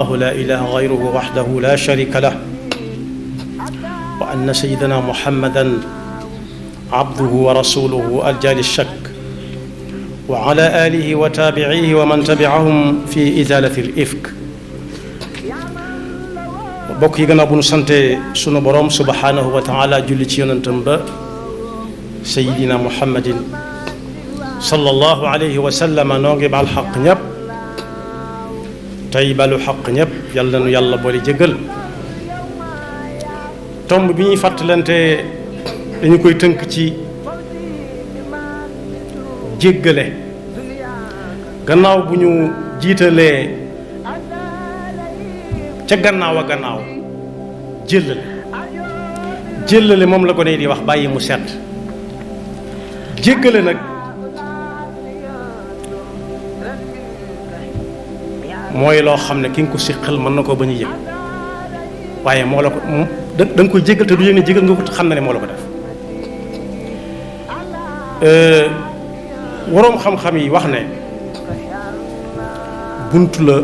الله لا إله غيره وحده لا شريك له وأن سيدنا محمدا عبده ورسوله الجال الشك وعلى آله وتابعيه ومن تبعهم في إزالة الإفك bokk yi gannaaw bu nu sante sunu borom subhanahu wa taala julli ci yonentam ba sayidina muhammadin sallallahu alayhi wa sallam noo ngi baal xaq ñëpp tey balu xaq ñëpp yàlla nu yàlla boole jéggal tomb bi ñuy fàttalante dañu koy tënk ci jéggale gannaaw bu ñu jiitalee ca gannaaw a gannaaw jéllale moom la ko ne di wax bàyyi mu sedd jéggale nag mooy loo xam ne ki nga ko siqal mën na koo bañ a yëg waaye moo la ko da nga koy jéggal te du yëg ne jéggal nga ko xam na ne moo la ko def waroom xam-xam yi wax ne bunt la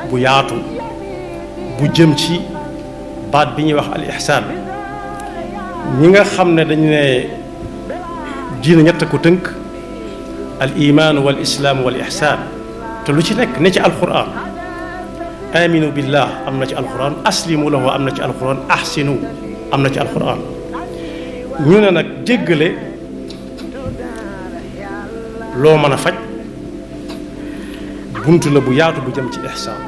bu yaatu bu jëm ci baat bi ñuy wax al ihsaan ñi nga xam ne dañu ne diina ñett ko tënk al imaan wal islaam wal ihsaan te lu ci nekk ne ci alquran aminu billah am na ci alquran aslimu lahu am na ci alquran ahsinu am na ci alquran ñu ne nag jéggale loo mën a faj bunt la bu yaatu bu jëm ci ihsaan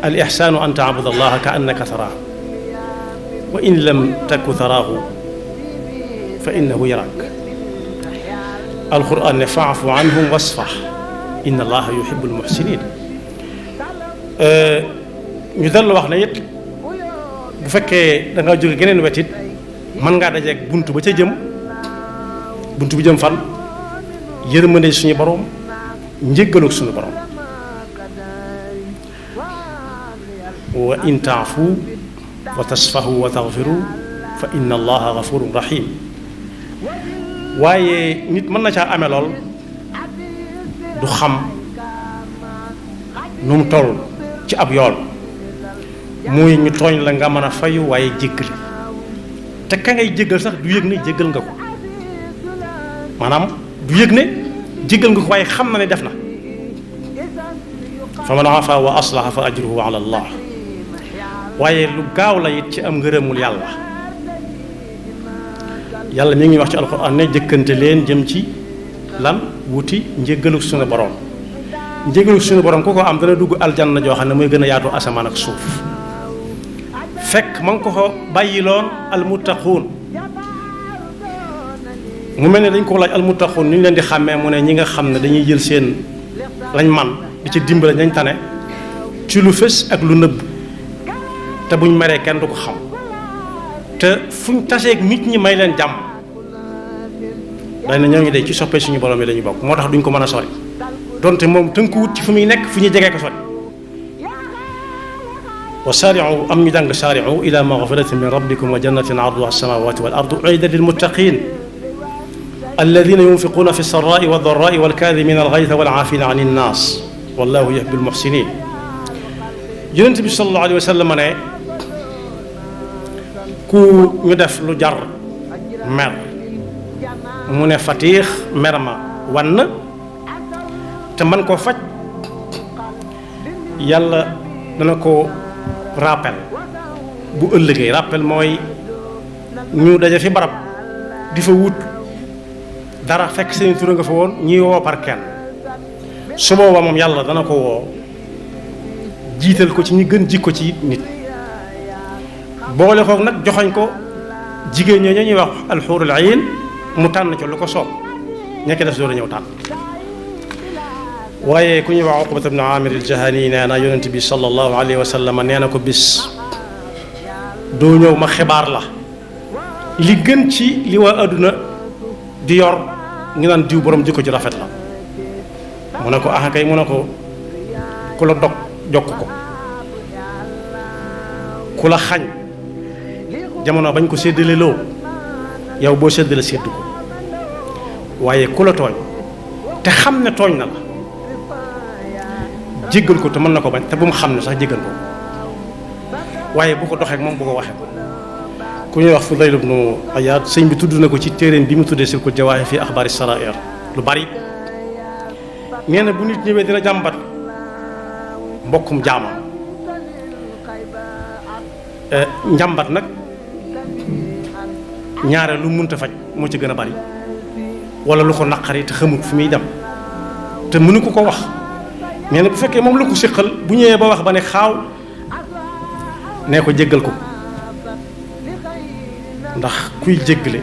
al ihsaanu an taabud allaha ka annaka taraahu wa in lam taku taraahu fa innahu yaraak alquran ne faafu anhum wasfax inna allaha yuhibbu almuhsinin ñu dellu wax ne it bu fekkee da ngaa jóge geneen wet it mën ngaa dajeeg bunt ba ca jëm bunt bu jëm fan yërmande suñu borom njéggalug suñu borom wa in taafu wa tasfahu wa taxfiru fa inna allaha gafurun rahim waaye nit mën na caa amee lool du xam nu mu toll ci ab yool muy ñu tooñ la nga mën a fayu waaye jéggale te ka ngay jéggal sax du yëg ne jéggal nga ko maanaam du yëg ne jéggal nga ko waaye xam na ne def na fa man afa wa aslaha fa ajruhu ala allah waaye lu gaaw la it ci am ngërëmul yàlla yàlla mi ngi wax ci alquran ne jëkkante leen jëm ci lan wuti njéggaluk suñu borom njéggaluk suñu borom ku ko am dana dugg aljanna joo xam ne mooy gën a yaatu asamaan ak suuf fekk ma ngi ko ko bàyyiloon almuttaquun mu mel ne dañ ko laaj almuttaquun ñu leen di xàmmee mu ne ñi nga xam ne dañuy jël seen lañ man di ci dimbale ñañ tane ci lu fës ak lu nëbb te buñ meree kenn du ko xam te fuñ taseeg nit ñi may leen jàmm day na ñoo ngi day ci soppee suñu borom yi la ñu bokk moo tax duñ ko mën a sori donte moom tënkuwut ci fu muy nekk fu ñuy jegee ko sori wa saari'u am ñu jàng saari'u ila maghfiratin min rabbikum wa jannatin arduha as-samawati wal ardu u'iddat lil muttaqin alladhina yunfiquna fi as-sarra'i wad dharra'i wal kadhimina al-ghaytha wal 'afina 'ani an-nas wallahu yuhibbu al-muhsinin yonent bi sallallahu alayhi wa sallam ne ku ñu def lu jar mer mu ne fatiix mer ma wann te man koo faj yàlla dana ko rappel bu ëllëgee rappel mooy ñu daje fi barab di fa wut dara fekk seen tura nga fa woon ñuy woo par kenn su boobaa moom yàlla dana ko woo jiital ko ci ñi gën jikko ci nit boole ko nag joxoñ ko jigéen ñoo ñuy wax alxuurul ayn mu tànn ci lu ko soob ñekk des doon a ñëw tànn waaye ku ñuy wax Uqbata ibn Amir al-Jahani nee na yonent bi sallallahu alayhi wa sallam nee na ko bis doo ñëw ma xibaar la li gën ci li waa adduna di yor ñu naan diw borom jikko ji rafet la mu ne ko ah kay mu ne ko ku la dog jokk ko ku la xañ jamono bañ ko séddale loo yow boo séddale sédd ko waaye ku la tooñ te xam ne tooñ na la jéggal ko te mën na ko bañ te bu mu xam ne sax jéggal ko waaye bu ko doxee ak moom bu ko waxee ku ñuy wax Fudayl ibnu Iyaad sëñ bi tudd na ko ci téeréem bi mu tuddee Silkul Jawaahir fi axbaari saraa'ir lu bari nee na bu nit ñëwee dina jàmbat mbokkum jaamam njàmbat nag ñaare lu munta faj moo ci gën a bari wala lu ko naqari te xamut fi muy dem te mënu ko wax nee na bu fekkee moom la ko séqal bu ñëwee ba wax ba ne xaaw nee ko jéggal ko ndax kuy jéggale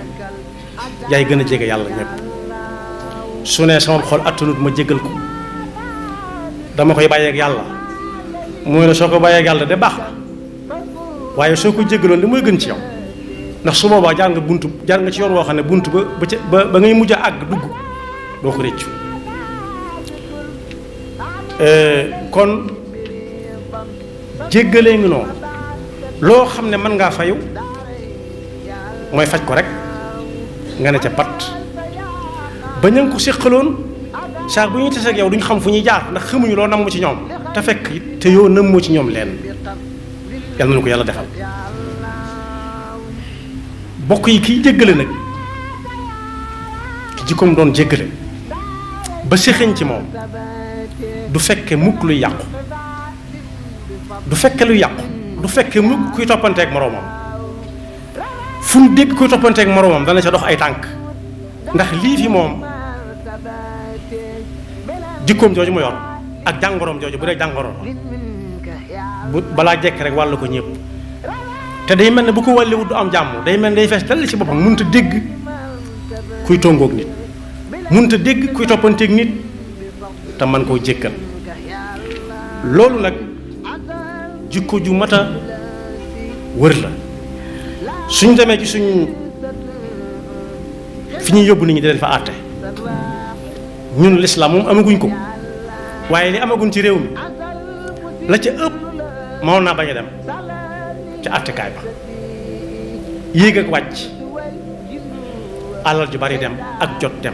yaay gën a jege yàlla ñépp su ne sama xol attanut ma jéggal ko dama koy bàyyeeg yàlla mooy la soo ko bàyyeeg yàlla de baax na waaye soo ko jéggaloon di mooy gën ci yow ndax su boobaa jaar nga ci yoon woo xam ne bunt ba ngay mujj a àgg dugg doo ko réccu kon jéggalee ngi noonu loo xam ne mën ngaa fayu mooy faj ko rek nga ne ca pat ba ña ko séqaloon saa bu ñuy tase ak yow duñ xam fu ñuy jaar ndax xamuñu loo namm ci ñoom te fekk it te yow nammoo ci ñoom leen yal na ko yàlla defal bokk yi kiy jéggale nag ki jikkoom doon jéggale ba séxañ ci moom du fekke mukk luy yàqu du fekke luy yàqu du fekke mukk kuy toppanteeg moroomam fu mu dégg kuy toppanteeg moroomam dana ca dox ay tànk ndax lii fi moom jikkoom jooju mu yor ak jàngoroom jooju bu dee jàngoro bu balaa jekk rek wàll ko ñëpp te day mel ne bu ko wàlliwut du am jàmm day mel ne day fees dell ci boppam mënut a dégg kuy tongoog nit mënut a dégg kuy toppanteeg nit te man koo jékkal loolu nag jikko ju mat a wër la suñ demee ci suñ fi ñuy yóbbu nit ñi di leen fa àtte ñun lislaam moom amaguñ ko waaye li amaguñ ci réew mi la ca ëpp moo naa bañ a dem ca àttekaay ba yéeg ak wàcc alal ju bari dem ak jot dem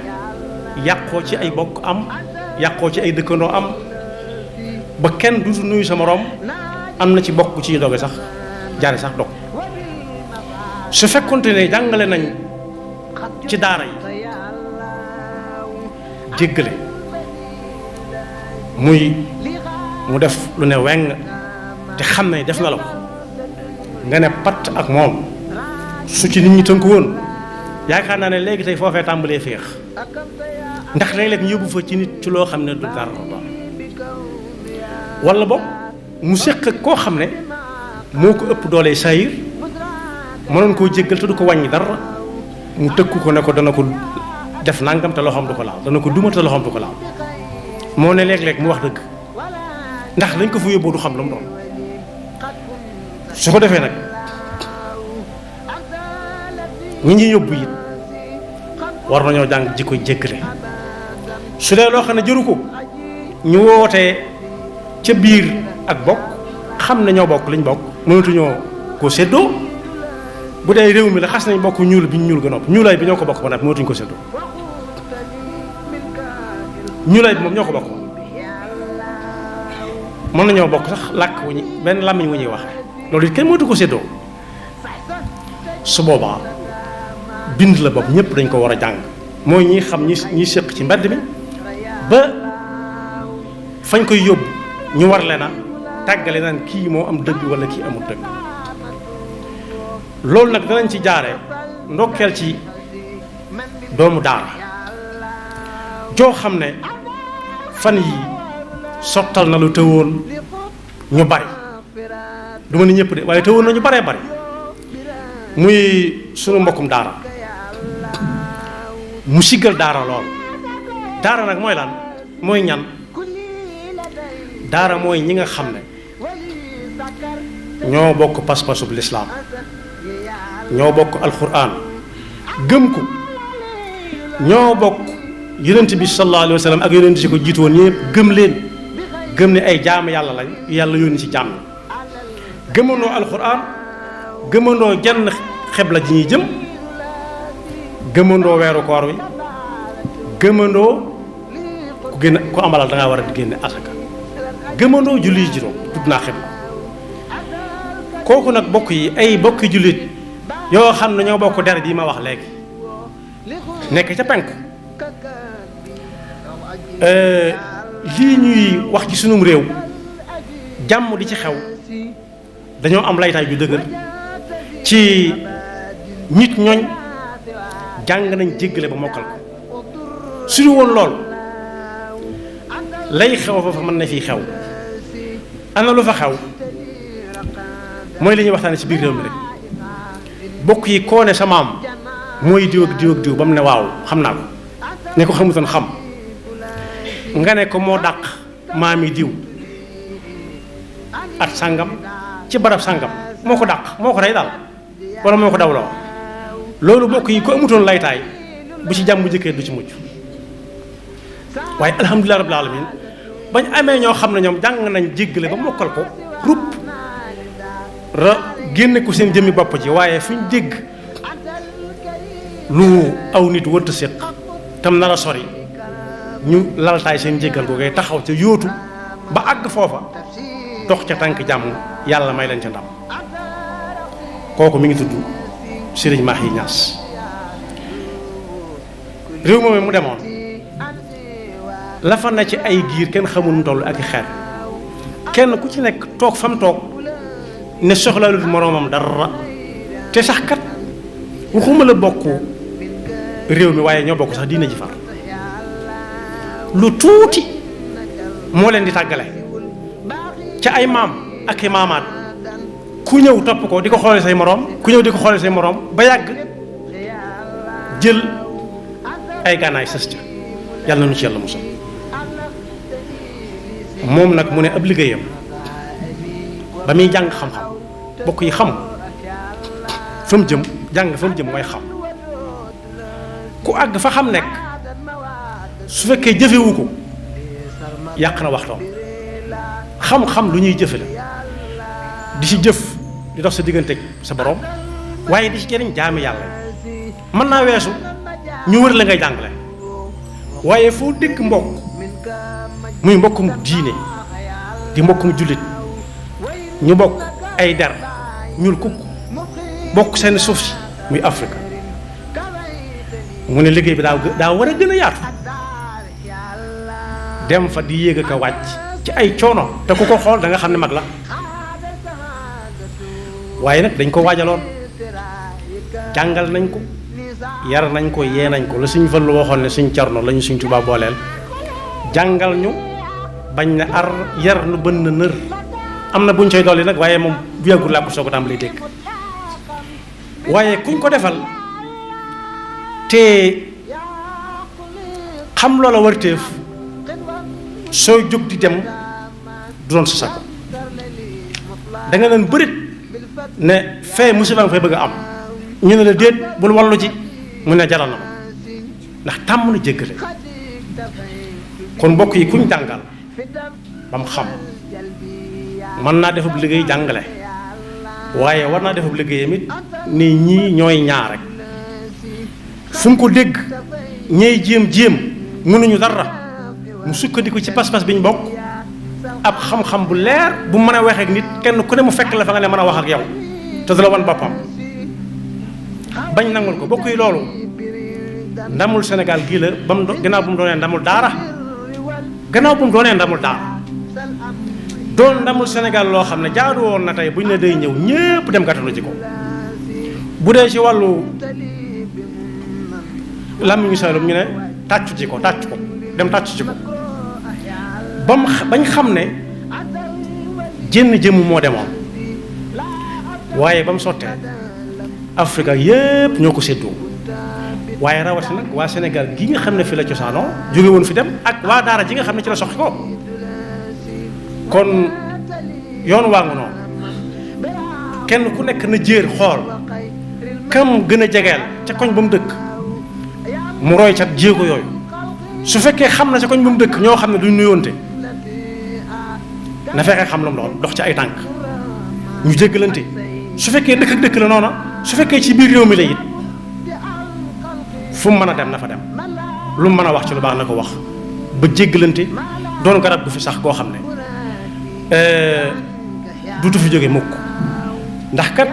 yàqoo ci ay bokk am yàqoo ci ay dëkkandoo am ba kenn du nuyu sa moroom am na ci bokk ci doge sax jaare sax dog su fekkonte ne jàngale nañ ci daara yi jéggale mu def lu ne weng te xam ne def na la ko nga ne patt ak moom su ci nit ñi tënk woon yaakaar naa ne léegi tey foofee tàmbalee féex ndax léeg-léeg ñu yóbbu fa ci nit ci loo xam ne du dara walla boog mu séq ak koo xam ne moo ko ëpp doole saayir mënoon koo jéggal te du ko wàññi dara mu tëkku ko ne ko dana ko def nangam te loxoom du ko laal dana ko duma te loxoom du ko laal moo ne léeg-léeg mu wax dëgg ndax dañ ko fa yóbboo du xam lu mu doon su ko defee nag ñi ñuy yóbbu it war nañoo jàng ji koy jéggale su dee loo xam ne jëru ko ñu wootee ca biir ak bokk xam ne ñoo bokk liñ bokk mënatuñoo ko séddoo bu dee réew mi la xas nañ bokk ñuul bi ñu ñuul ga nopp ñuulaay bi ñoo ko bokk ba nag mënatuñ ko séddoo ñuulaay bi moom ñoo ko bokk mën nañoo bokk sax làkk wu ñu benn làmmiñ wu ñuy wax loolu it kenn mënatu ko séddoo su boobaa bind la bopp ñëpp dañ ko war a jàng mooy ñi xam ñi séq ci mbedd mi ba fañ koy yóbbu ñu war leen a tàggale naan kii moo am dëgg wala kii amul dëgg loolu nag danañ ci jaare ndokkeel ci doomu daara joo xam ne fan yi sottal na lu tëwoon ñu bari du ma ni ñëpp de waaye tëwoon na ñu baree bari muy sunu mbokkum daara mu siggal daara lool daara nag mooy lan mooy ñan daara mooy ñi nga xam ne ñoo bokk pas-pasub lislaam ñoo bokk alxuraan gëm ko ñoo bokk yonent bi sallallahu alayhi wa sallam ak yonent si ko jiitu woon ñëpp gëm leen gëm ne ay jaam yàlla lañ yàlla yónni ci jaam gëmandoo alxuraan gëmandoo jenn xebla ji ñuy jëm gëmandoo weeru koor wi gëmandoo ku amalal da ngaa war a génne asaka gëmandoo julli juróom tudd naa xebla kooku nag bokk yi ay bokki jullit yoo xam ne ñoo bokk der bii ma wax léegi nekk ca penk lii ñuy wax ci sunum réew jàmm di ci xew dañoo am laytaay ju dëgër ci nit ñooñ jàng nañ jéggale ba mokkal ko suñu woon lool lay xew fa mën na fii xew ana lu fa xew mooy li ñuy waxtaane ci biir réew mi rek bokk yi koo ne sa maam mooy diw ak diw ak diw ba mu ne waaw xam naa ko ne ko xamutoon xam nga ne ko moo dàq maami diw at sàngam ci barab sàngam moo ko dàq moo ko rey daal wala moo ko dawloo loolu bokk yi ko amutoon laytaay bu ci jàmm bu jëkkee du ci mujj waaye alhamdulilah rabbil alamin bañ amee ñoo xam ne ñoom jàng nañ jéggale ba mokkal ko rupp ra génne ko seen jëmmi bopp ji waaye fu ñu dégg lu aw nit wërta séq tam nar a sori ñu laltaay seen jéggal googee taxaw ca yóotu ba àgg foofa dox ca tànk jàmm yàlla may leen ca ndam kooku mi ngi tudd Serigne Mahi Niass réew moom mu demoon la fa na ci ay giir kenn xamul mu toll ak i xeet kenn ku ci nekk toog fa mu toog ne soxlaalut moroomam dara te sax kat waxuma la bokk réew mi waaye ñoo bokk sax diina ji far lu tuuti moo leen di tàggale ca ay maam ak i maamaat ku ñëw topp ko di ko xoole say moroom ku ñëw di ko xoole say moroom ba yàgg jël ay gànnaay sës ca yàlla na nu ci yàlla musal moom nag mu ne ab liggéeyam ba muy jàng xam-xam bokk yi xam fa mu jëm jàng fa mu jëm mooy xam ku àgg fa xam nekk su fekkee jëfewu ko yàq na waxtoom xam-xam lu ñuy jëfe la di ci jëf di dox sa diggante sa borom waaye di ci jëriñ jaami yàlla mën naa weesu ñu wër la ngay jàngale waaye foo dégg mbokk muy mbokkum diine di mbokkum jullit ñu bokk ay der ñuul kukk bokk seen suuf si muy Afrique mu ne liggéey bi daa war a gën a yaatu dem fa di yéeg ak a wàcc ci ay coono te ku ko xool da nga xam ne mag la waaye nag dañ ko waajaloon jàngal nañ ko yar nañ ko yee nañ ko la suñ fan lu waxoon ne suñ Cerno lañu suñ Tuubaa booleel jàngal ñu bañ ne ar yar nu bën na nër am na buñ coy dolli nag waaye moom bu yàggul laa ko soo ko tàmbalee dégg waaye kuñ ko defal te xam loola warteef sooy jóg di dem du doon sa sago da nga leen bërit ne fee musiba nga fay bëgg a am ñu ne la déet bul wallu ci mu ne jaral na ma ndax tàmm na jéggale kon mbokk yi kuñ jàngal ba mu xam mën naa defub liggéey jàngale waaye war naa defub liggéeyam it ni ñii ñooy ñaar rek fu mu ko dégg ñey jéem mënuñu dara mu sukkandiku ci pas-pas bi ñu bokk ab xam-xam bu leer bu mën a waxee ak nit kenn ku ne mu fekk la fa nga ne mën a wax ak yow te du la wan boppam bañ nangul ko bokk yi loolu ndamul Sénégal gii la ba mu gannaaw bu mu doonee ndamul daara doon ndamul Sénégal loo xam ne jaadu woon na tey bu ñu ne day ñëw ñépp dem gàttalu ci ko bu dee ci wàllu làmmiñu Saalum ñu ne tàccu ci ko dem tàccu ci ko bañ xam ne jënn jëmm moo demoon waaye ba mu sottee Afrique yépp ñoo ko séddoo waaye rawati nag waa Sénégal gi nga xam ne fi la cosaanoo jóge woon fi dem ak waa daara ji nga xam ne ci la soxi ko kon yoon waa nga noonu kenn ku nekk na jéer xool kam gën a jegeel ca koñ ba mu dëkk mu roy cat jéego yooyu su fekkee xam na ca koñ ba mu dëkk ñoo xam ne duñ nuyoonte na fekkee xam lu mu doon dox ci ay tànk ñu jéggalante su fekkee dëkk ak dëkk la noona su fekkee ci biir réew mi la it fu mu mën a dem na fa dem lu mu mën a wax ci lu baax na ko wax ba jéggalante doon garab gu fi sax koo xam ne duutu fi jóge mukk ndax kat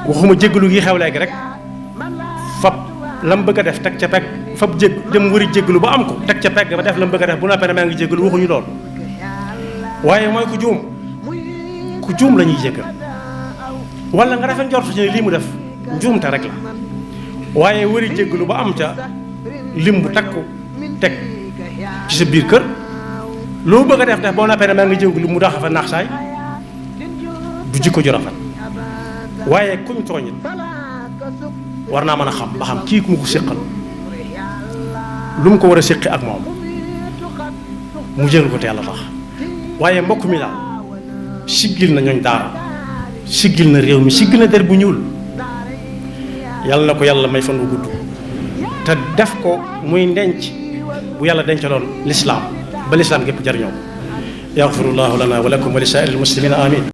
waxuma jéggalu gi xew léegi rek fab lam bëgg a def teg ca pegg fab dem wëri jéggalu ba am ko teg ca pegg ba def lam bëgg a def bu noppee ne maa ngi jéggalu waxuñu lool waaye mooy ku juum la ñuy jéggal wala nga rafet njortu ci ne lii mu def njuumte rek la waaye wëri jéggalu ba am ca lim bu takku teg ci sa biir kër loo bëgg a def boo noppee ne maa ngi jéggalu mu daxa fa naax saay du jikko ju rafet waaye kuñ tooñit war naa mën a xam ba xam kii ku mu ko séqal lu mu ko war a séqi ak moom mu jël ko te yàlla tax waaye mbokk mi daal siggil na ñooñ daara siggil na réew mi siggil na der bu ñuul yàlla na ko yàlla may fan wu gudd te def ko muy ndenc bu yàlla dencaloon lislaam ba lislaam gépp jariñoo yaxfirullahu lana wa lakum wa li saa'iril muslimina amin